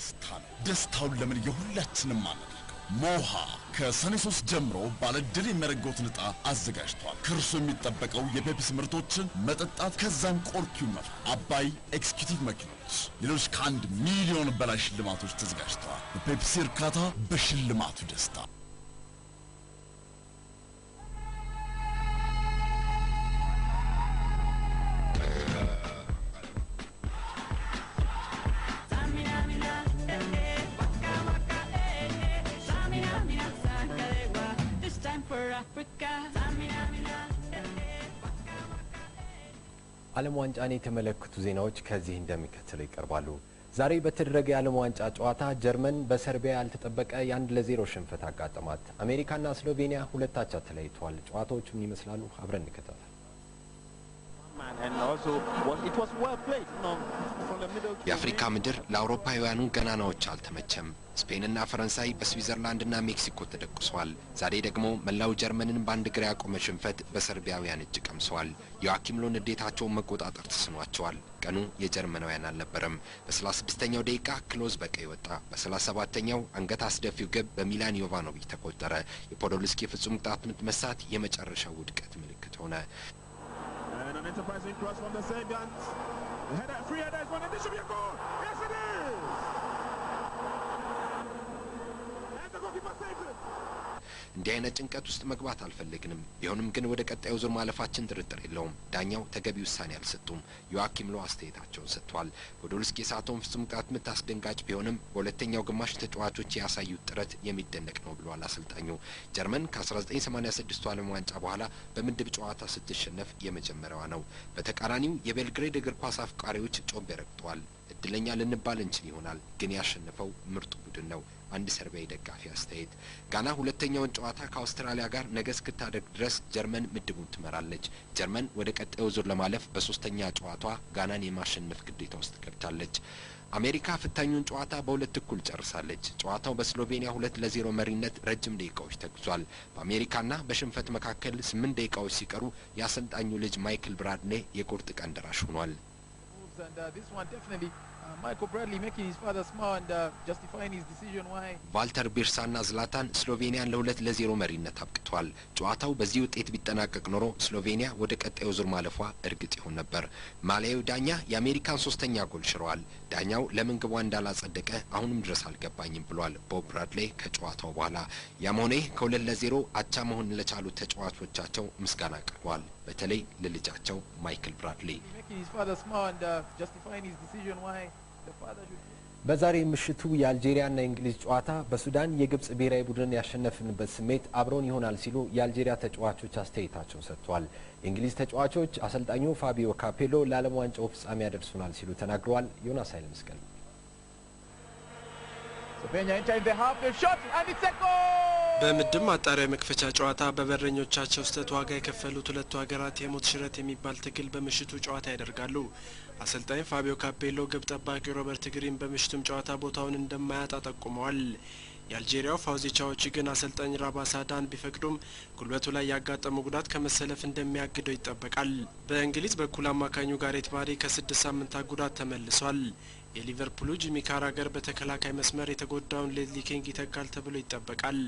ደስታ ነው። ደስታውን ለምን የሁላችንም አናደርገው? ሞሃ ከሰኔ 3 ጀምሮ ባለድል የሚያደርገውትን ዕጣ አዘጋጅቷል። ከእርሱ የሚጠበቀው የፔፕሲ ምርቶችን መጠጣት፣ ከዛም ቆርኪውን መፋቅ። አባይ executive መኪኖች፣ ሌሎች ከ1 ሚሊዮን በላይ ሽልማቶች ተዘጋጅተዋል። በፔፕሲ እርካታ፣ በሽልማቱ ደስታ። Samina, mina, eh, eh, waka, waka, eh, eh. Samina, mina, sakalewa. This time for Africa. Samina, mina, eh, eh, waka, waka, eh. ዓለም ዋንጫን የተመለከቱ ዜናዎች ከዚህ እንደሚከተለው ይቀርባሉ። ዛሬ በተደረገ የዓለም ዋንጫ ጨዋታ ጀርመን በሰርቢያ ያልተጠበቀ የ1-0 ሽንፈት አጋጠማት። አሜሪካና ስሎቬኒያ 2 አቻ ተለያይተዋል። ጨዋታዎቹ ምን ይመስላሉ? አብረን እንከታተል። Man, and also it was well played from the middle. የአፍሪካ ምድር ለአውሮፓውያኑ ገናናዎች አልተመቸም። ስፔንና ፈረንሳይ በስዊዘርላንድና ሜክሲኮ ተደቁሰዋል። ዛሬ ደግሞ መላው ጀርመንን በአንድ እግር ያቆመ ሽንፈት በሰርቢያውያን እጅ ቀምሰዋል። ዮአኪም ሎ ንዴታቸውን መቆጣጠር ተስኗቸዋል። ቀኑ የጀርመናውያን አልነበረም። በ36ኛው ደቂቃ ክሎዝ በቀይ ወጣ። በ37ኛው አንገት አስደፊው ግብ በሚላን ዮቫኖቪች ተቆጠረ። የፖዶልስኪ ፍጹም ቅጣት ምት መሳት የመጨረሻው ውድቀት ምልክት ሆነ። And an enterprising cross from the Serbians. The header, free header is one, and this should be a goal. Yes, it is. And the goalkeeper saves it. እንዲህ አይነት ጭንቀት ውስጥ መግባት አልፈለግንም። ቢሆንም ግን ወደ ቀጣዩ ዙር ማለፋችን ጥርጥር የለውም። ዳኛው ተገቢ ውሳኔ አልሰጡም። ዮአኪም ሎ አስተያየታቸውን ሰጥተዋል። ፖዶልስኪ የሳተውን ፍጹም ቅጣት ምት አስደንጋጭ ቢሆንም በሁለተኛው ግማሽ ተጫዋቾች ያሳዩት ጥረት የሚደነቅ ነው ብለዋል አሰልጣኙ። ጀርመን ከ1986ቱ ዓለም ዋንጫ በኋላ በምድብ ጨዋታ ስትሸነፍ የመጀመሪያዋ ነው። በተቃራኒው የቤልግሬድ እግር ኳስ አፍቃሪዎች ጮቤ ረግጠዋል። እድለኛ ልንባል እንችል ይሆናል፣ ግን ያሸነፈው ምርጡ ቡድን ነው። አንድ ሰርቢያዊ ደጋፊ አስተያየት። ጋና ሁለተኛውን ጨዋታ ከአውስትራሊያ ጋር ነገ እስክታደርግ ድረስ ጀርመን ምድቡን ትመራለች። ጀርመን ወደ ቀጣዩ ዙር ለማለፍ በሶስተኛ ጨዋታዋ ጋናን የማሸነፍ ግዴታ ውስጥ ገብታለች። አሜሪካ ፈታኙን ጨዋታ በ2 እኩል ጨርሳለች። ጨዋታው በስሎቬኒያ 2-0 መሪነት ረጅም ደቂቃዎች ተጉዟል። በአሜሪካና በሽንፈት መካከል 8 ደቂቃዎች ሲቀሩ የአሰልጣኙ ልጅ ማይክል ብራድሌ የቁርጥ ቀን ደራሽ ሆኗል። And this one definitely, Michael Bradley making his father smile and justifying his decision why. ቫልተር ቢርሳና ዝላታን ስሎቬኒያን ለ2-0 መሪነት አብቅቷል። ጨዋታው በዚህ ውጤት ቢጠናቀቅ ኖሮ ስሎቬኒያ ወደ ቀጣዩ ዙር ማለፏ እርግጥ ይሆን ነበር። ማሊያዊ ዳኛ የአሜሪካን ሶስተኛ ጎል ሽረዋል። ዳኛው ለምን ግቧ እንዳላጸደቀ አሁንም ድረስ አልገባኝም ብሏል ቦብ ብራድሌ ከጨዋታው በኋላ። ያም ሆነ ይህ ከ2-0 አቻ መሆን ለቻሉ ተጫዋቾቻቸው ምስጋና አቅርበዋል። በተለይ ለልጃቸው ማይክል ብራድሌ። Making his father smile and justifying his decision why the father should. በዛሬ ምሽቱ የአልጄሪያና የእንግሊዝ ጨዋታ በሱዳን የግብጽ ብሔራዊ ቡድን ያሸነፍንበት ስሜት አብሮን ይሆናል ሲሉ የአልጄሪያ ተጫዋቾች አስተያየታቸውን ሰጥተዋል። የእንግሊዝ ተጫዋቾች አሰልጣኙ ፋቢዮ ካፔሎ ለዓለም ዋንጫው ፍጻሜ ያደርሱናል ሲሉ ተናግረዋል። ዮናስ ኃይለ መስቀል። Slovenia enter in the half, they've shot and it's a goal! በምድብ ማጣሪያ የመክፈቻ ጨዋታ በበረኞቻቸው ስህተት ዋጋ የከፈሉት ሁለቱ ሀገራት የሞት ሽረት የሚባል ትግል በምሽቱ ጨዋታ ያደርጋሉ። አሰልጣኝ ፋቢዮ ካፔሎ ግብ ጠባቂው ሮበርት ግሪን በምሽቱም ጨዋታ ቦታውን እንደማያጣ ጠቁመዋል። የአልጄሪያው ፋውዚ ቻውቺ ግን አሰልጣኝ ራባ ሳዳን ቢፈቅዱም ጉልበቱ ላይ ያጋጠመው ጉዳት ከመሰለፍ እንደሚያግደው ይጠበቃል። በእንግሊዝ በኩል አማካኙ ጋሬት ባሪ ከ6 ሳምንታት ጉዳት ተመልሷል። የሊቨርፑሉ ጂሚ ካራገር በተከላካይ መስመር የተጎዳውን ሌድሊ ኪንግ ይተካል ተብሎ ይጠበቃል።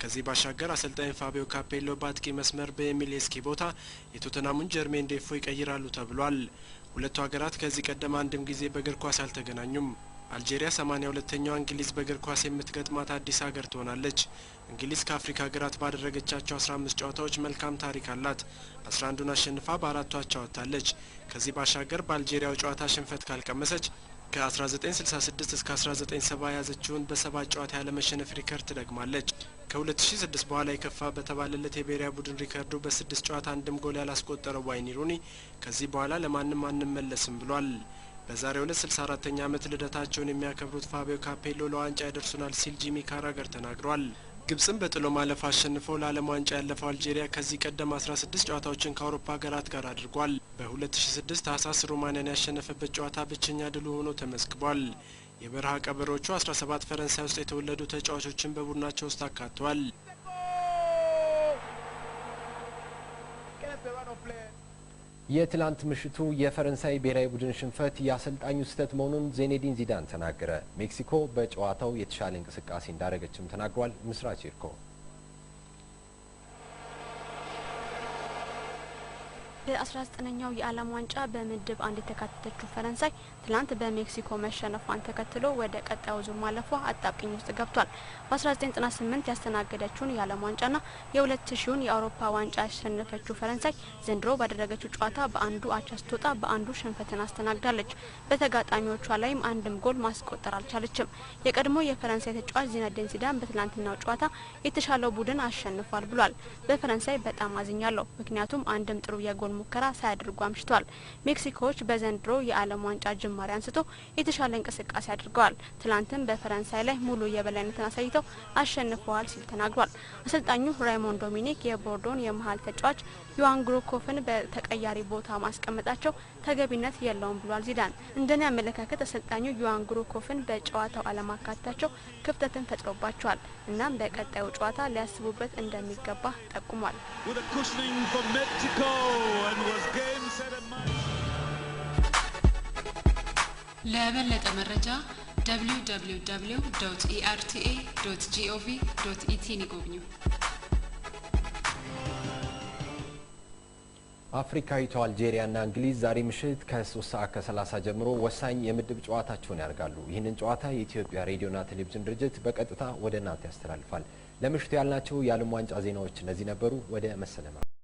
ከዚህ ባሻገር አሰልጣኝ ፋቢዮ ካፔሎ በአጥቂ መስመር በኤሚል ሄስኪ ቦታ የቶተናሙን ጀርሜን ዴፎ ይቀይራሉ ተብሏል። ሁለቱ ሀገራት ከዚህ ቀደም አንድም ጊዜ በእግር ኳስ አልተገናኙም። አልጄሪያ 82ኛዋ እንግሊዝ በእግር ኳስ የምትገጥማት አዲስ ሀገር ትሆናለች። እንግሊዝ ከአፍሪካ ሀገራት ባደረገቻቸው 15 ጨዋታዎች መልካም ታሪክ አላት። 11ዱን አሸንፋ በአራቱ አቻ ወጥታለች። ከዚህ ባሻገር በአልጄሪያው ጨዋታ ሽንፈት ካልቀመሰች ከ1966 እስከ 1970 የያዘችውን በሰባት ጨዋታ ያለመሸነፍ ሪከርድ ትደግማለች። ከ2006 በኋላ የከፋ በተባለለት የብሔራዊ ቡድን ሪከርዱ በስድስት ጨዋታ አንድም ጎል ያላስቆጠረው ዋይኒ ሩኒ ከዚህ በኋላ ለማንም አንመለስም ብሏል። በዛሬው ዕለት 64ኛ ዓመት ልደታቸውን የሚያከብሩት ፋቢዮ ካፔሎ ለዋንጫ ያደርሱናል ሲል ጂሚ ካራገር ተናግሯል። ግብጽን በጥሎ ማለፍ አሸንፎ ለዓለም ዋንጫ ያለፈው አልጄሪያ ከዚህ ቀደም 16 ጨዋታዎችን ከአውሮፓ ሀገራት ጋር አድርጓል። በ2006 ታህሳስ ሩማንያን ያሸነፈበት ጨዋታ ብቸኛ ድሉ ሆኖ ተመዝግቧል። የበረሃ ቀበሮቹ 17 ፈረንሳይ ውስጥ የተወለዱ ተጫዋቾችን በቡድናቸው ውስጥ አካተዋል። Against the run of play. የትላንት ምሽቱ የፈረንሳይ ብሔራዊ ቡድን ሽንፈት የአሰልጣኙ ስህተት መሆኑን ዚነዲን ዚዳን ተናገረ። ሜክሲኮ በጨዋታው የተሻለ እንቅስቃሴ እንዳደረገችም ተናግሯል። ምስራች ይርኮ። በ19ኛው የዓለም ዋንጫ በምድብ 1 የተካተተችው ፈረንሳይ ትላንት በሜክሲኮ መሸነፏን ተከትሎ ወደ ቀጣዩ ዙር ማለፏ አጣብቂኝ ውስጥ ገብቷል። በ1998 ያስተናገደችውን የዓለም ዋንጫና የ2000ውን የአውሮፓ ዋንጫ ያሸነፈችው ፈረንሳይ ዘንድሮ ባደረገችው ጨዋታ በአንዱ አቻ ስትወጣ በአንዱ ሽንፈትን አስተናግዳለች። በተጋጣሚዎቿ ላይም አንድም ጎል ማስቆጠር አልቻለችም። የቀድሞ የፈረንሳይ ተጫዋች ዚነዲን ዚዳን በትላንትናው ጨዋታ የተሻለው ቡድን አሸንፏል ብሏል። በፈረንሳይ በጣም አዝኛለሁ፣ ምክንያቱም አንድም ጥሩ የጎል ሙከራ ሳያደርጉ አምሽቷል። ሜክሲኮዎች በዘንድሮ የዓለም ዋንጫ ጅማሬ አንስቶ የተሻለ እንቅስቃሴ አድርገዋል። ትላንትም በፈረንሳይ ላይ ሙሉ የበላይነትን አሳይተው አሸንፈዋል ሲል ተናግሯል። አሰልጣኙ ራይሞንድ ዶሚኒክ የቦርዶን የመሀል ተጫዋች ዮሃን ግሩኮፍን በተቀያሪ ቦታ ማስቀመጣቸው ተገቢነት የለውም ብሏል ዚዳን። እንደኔ አመለካከት አሰልጣኙ ዮሃን ግሩኮፍን በጨዋታው አለማካተታቸው ክፍተትን ፈጥሮባቸዋል። እናም በቀጣዩ ጨዋታ ሊያስቡበት እንደሚገባ ጠቁሟል። With a cushioning for Mexico and was game, set and match. ለበለጠ መረጃ www.erta.gov.et ን ይጎብኙ። አፍሪካዊቷ አልጄሪያና እንግሊዝ ዛሬ ምሽት ከ3 ሰዓት ከ30 ጀምሮ ወሳኝ የምድብ ጨዋታቸውን ያደርጋሉ። ይህንን ጨዋታ የኢትዮጵያ ሬዲዮና ቴሌቪዥን ድርጅት በቀጥታ ወደ እናንተ ያስተላልፋል። ለምሽቱ ያልናቸው የዓለም ዋንጫ ዜናዎች እነዚህ ነበሩ። ወደ መሰለ።